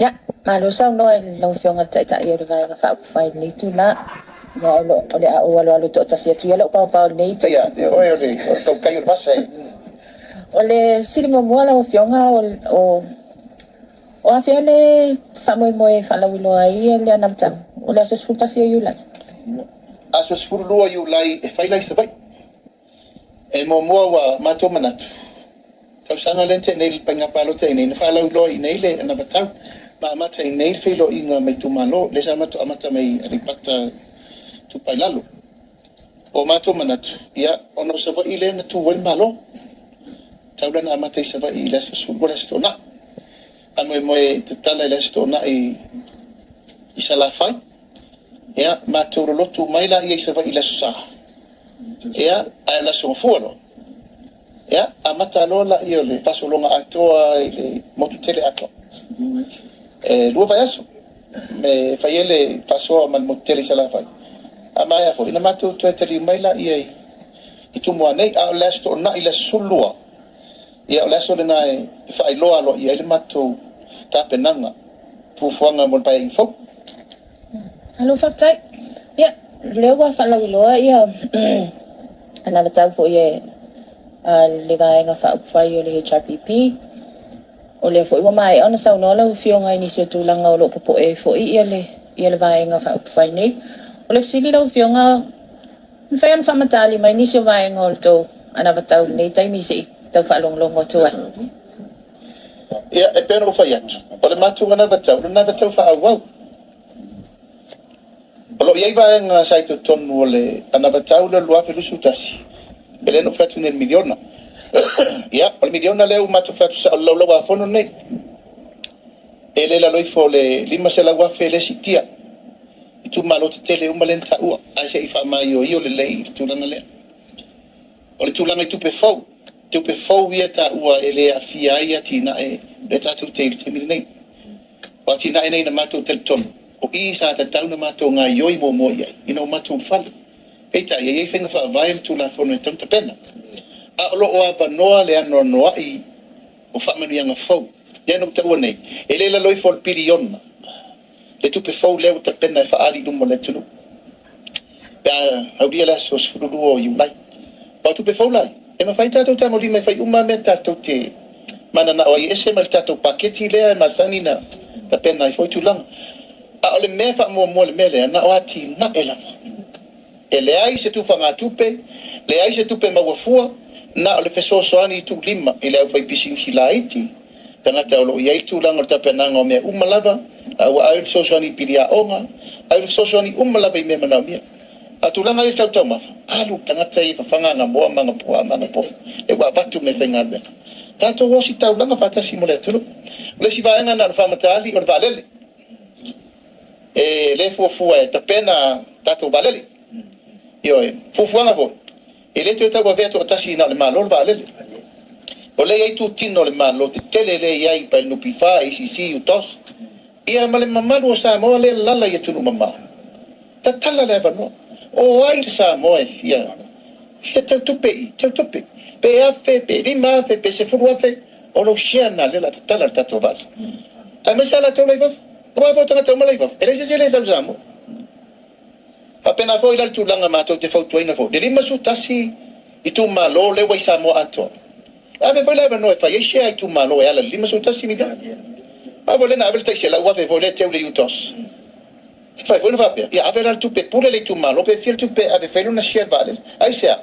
Ia, malo saunoa i lau Afioga i le Taitai o le Vaega Faaupufai i lenei itula. Ia, o le a ou aloalo toatasi atu ia lou paopao i lenei itu. Ia, oe o le tautai o le vasa e. O le fesili muamua lau Afioga, o afea le faamoemoe e faalauiloa ai le anavatau? O le aso 11 o Iulai. Aso 12 Iulai e fai la i Savaii. E muamua ua matou manatu, tausaga lea na tea nei i le faiga palota i inei, na faalauiloa i inei le anavatau. Ma amata i inei le feiloaiga ma itumalo, lea sa matou amata mai Aleipata Itupa i Lalo. O matou manatu, ia, ona o Savaii lea na tu ai le Malo. Tau la na amata i Savaii i le aso 12 le aso Toonai. Faamoemoe e tatala i le aso Toonai i Salafai. Ia, matou lolotu mai laia i Savaii i le aso Sa. Ia, ae o le aso Gafua loa. Ia, amata loa laia o le faasologa atoa i le motu tele atoa. E 2 vaiaso. Me fai ai le faasoa ma le motu tele i Salafai. A maea foi, na matou toe taliu mai laia i Tumua nei. A o le aso Toonai i le aso 12, ia o le aso lena e faailoa aloaia ai le matou tapenaga, fuafuaga mo le Paeaiga fou. Malo faafetai. Ia, lea ua faalauiloa ia anavatau foi e le Vaega Faaupufai o le HRPP. O lea foi ua maea ona saunoa lau Afioga i nisi o tulaga o lo o popoe ai foi ia le Vaega Faaupufai nei. O le fesili lau Afioga, mafai ona faamatali mai nisi o vaega o le tou anavatau i lenei taimi se i tau faalogologo atu ai. Ia, e pei ona ou fai atu, o le matou anavatau, o le anavatau faaauau. O lo o i ai vaega sa i totonu o le anavatau lea o le 2021, e le na ou fai atu nei i le miliona. Ia, o le miliona lea ua matou fai atu sao i le Laulau-a-Fono lenei. E le i lalo ifo o le $500,000 lea e siitia. Itumalo tetele uma lea na taua, ae se i faamaioio lelei i le tulaga lea. O le tulaga i tupe fou, tupe fou ia e taua e le aafia ai atinae lea tatou te i le taimi lenei. O atinae nei na matou talitonu, o i sa tatau na matou gaioi muamua i ai, ina ua matou ulufale. Peitai, e i ai faiga faavae ma Tulafono e tatau ona tapena. A o lo o avanoa le anoanoai o faamanuiaga fou, lea na ou taua nei, e le i lalo ifo o le piliona le tupe fou lea ua tapena e faaali i luma o le atunuu pe a aulia le aso 12 o Iulai. O tupe fou la, e mafai tatou tagolima e fai uma mea tatou te mananao ai, e ese ma le tatou paketi lea e masani na tapena ai foi tulaga. A o le mea faamuamua le mea lea, na o atinae lava. E leai se tufagatupe, leai se tupe maua fua, na o le fesoasoani i tuulima i le aufaipisinisi laiti, tagata o lo o i ai le tulaga o le tapenaga o mea uma lava, a ua ave le fesoasoani i piliaoga, ave le fesoasoani uma lava i mea manaomia. A o tulaga ia tau taumafa, alu le tagata ia fafaga agamoa ma agapuaa ma agapofi, e ua avatu meafaigaluega. Tatou ositaulaga faatasi mo le atunuu. O le isi vaega na o le faamataali o le vaalele. E le fuafua e tapena tatou vaalele. Ioe, fuafuaga foi, e le toe tauavea toatasi na o le Malo le vaalele. O lea e i ai itutino o le Malo tetele lea e i ai pa le NPF, ACC, UTOS, ia ma le mamalu o Samoa lea e lala i atunuu mamao. Tatala le avanoa. O ai le Samoa e fia teutupe i, teutupe. Pe 1,000, pe 5,000, pe 10,000, o lou share lena lea o le a tatala le tatou vaalele. Aemaise lava latou la i fafo. Aua foi o tagata uma la i fafo, e leai se isi e le sau i Samoa. Faapena foi la le tulaga matou te fautuaina foi, le 51 itumalo lea ua i Samoa atoa. E ave foi le avanoa e fai ai share a itumalo e ala i le 51 miliona. A foi lea na ave le tai 100,000 foi lea e teu i le UTOS. E fai foi na faapea, ia ave la le tupe pule le itumalo pe fia le tupe e ave fai lona share i le vaalele. Aisea?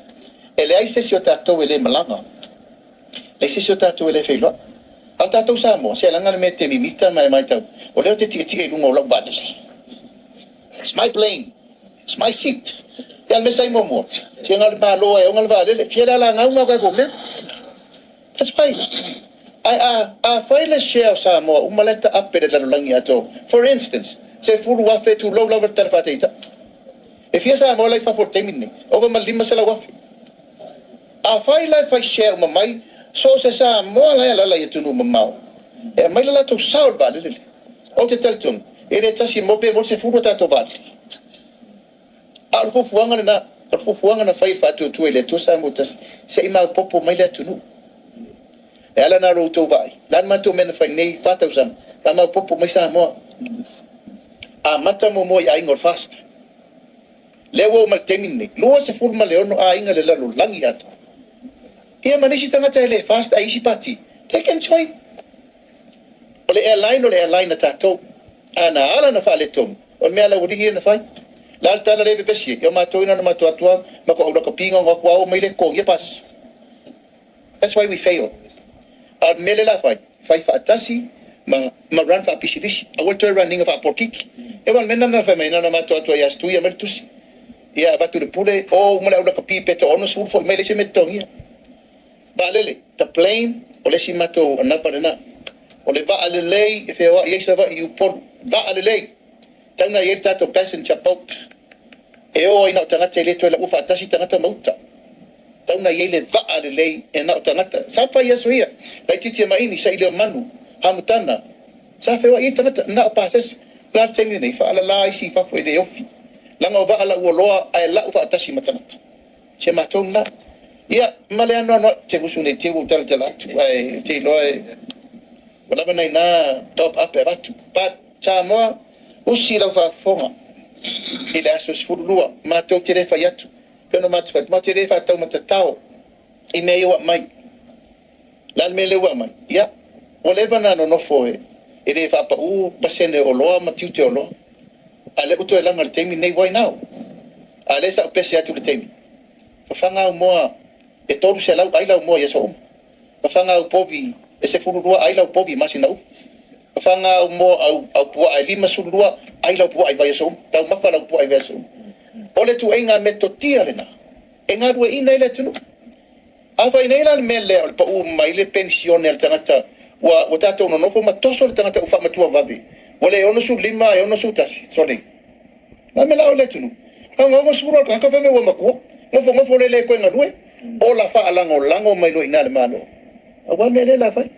E leai se isi o tatou e le malaga. Leai se isi o tatou e le feiloai. A o tatou Samoa, se leaga le mea e te mimita ma e matau, o lea ou te tietie i luga o lau vaalele. It's my plane. It's my seat. Ia le mea sa i muamua, se na o le Malo e ona le vaalele, se le alagauga o tatou mea. That's why. Ae a fai le share o Samoa uma lea taape i le lalolagi atoa. For instance, 10,000 tulou lava le tala faataitai. E fia Samoa la i fafo i le taimi lenei, ova ma le 500,000. A fai la e fai share uma mai, so o se Samoa la e alala i atunuu mamao, e aumai le latou sao i le vaalele lea. Ou te talitonu, e le tasi mo pe mo le 10 o tatou vaalele. A o le fuafuaga lena, o le fuafuaga na fai e faatuatua i le Atua Samoa tasi, se i maopoopo mai le atunuu. E ala ona lo outou vaai, o le a le matou mea na fai nei 4 tausaga, Faamaopoopo mai Samoa. Amata muamua i aiga o le FAST. Lea ua oo mai i le taimi lenei, 26 aiga i le lalolagi atoa. Ia ma nisi tagata e le FAST ae isi pati, they can join. O le airline o le airline a tatou. A na ala ona faaletonu, o le mea a le aualii ia na fai. O le a le tala lea e vevesi ai? Ia o matou na ona matou o atu lava matou au lakapi na ona o atu lava omai lea e totogia pasese. That's why we fail. A o le mea lea o le a fai, fai faatasi ma run faapisinisi. Aua le toe run ina faapolokiki. Ia aua o le mea lena na fai mai, na ona matou o atu lava ia Stui aumai le tusi. Ia avatu i le pule, o uma le au lakapi pe toa-60 foi mai leai se mea e totogia. Vaalele, the plane, o le isi matou anava lena. O le vaa lelei e feoai ai Savaii i Upolu. Vaa lelei. Tau na i ai le tatou passenger boat. E o ai na o tagata e le toe laua faatasi tagata ma uta. Tau na i ai le vaa lelei e na o tagata. Sa fai aso ia, laitiiti mai ni saili o manu, hamutana. Sa feoai ai tagata na o pasese. O le taimi lenei, faalala isi i fafo e le ofi. Leaga o vaa lau oloa ae lau faatasi ma tagata. Se matou lena. Ia, ma le anoanoai, te musu nei te ua talatala atu, ae te iloa e ua lava nai na top up e avatu. But Samoa, usi lau faafofoga i le aso 12, matou te le fai atu. Pe ona matou fai atu, matou te le faataumatatao i mea ia ua aumai. La le mea lea ua aumai? Ia, ua leva na nonofo e le faapau pasene o oloa ma tiute o oloa. A lea ua toe laga i le taimi lenei, why now? A lea sa ou pese atu i le taimi, fafaga au moa e 300 ai lau moa i aso uma. Fafaga au povi e 12 ai lau povi i masina uma. Fafaga au moa au puaa e 52 ai lau puaa i vaiaso uma. Taumafa lau puaa i vaiaso uma. O le tuaiga metotia lena e galueaiina ai le atunuu. A fai nei la le mea lea o le pau mai le penisione a le tagata, ua tatou nonofo ma toso le tagata ua faamatua vave, ua le 65 e 61, sorry. La me la o le atunuu. A 60 o le tagata fai mai ua matua. Nofo nofo le le koe galue. Ola faalagolago mai loa i ina le Malo. Aua mea lea la fai.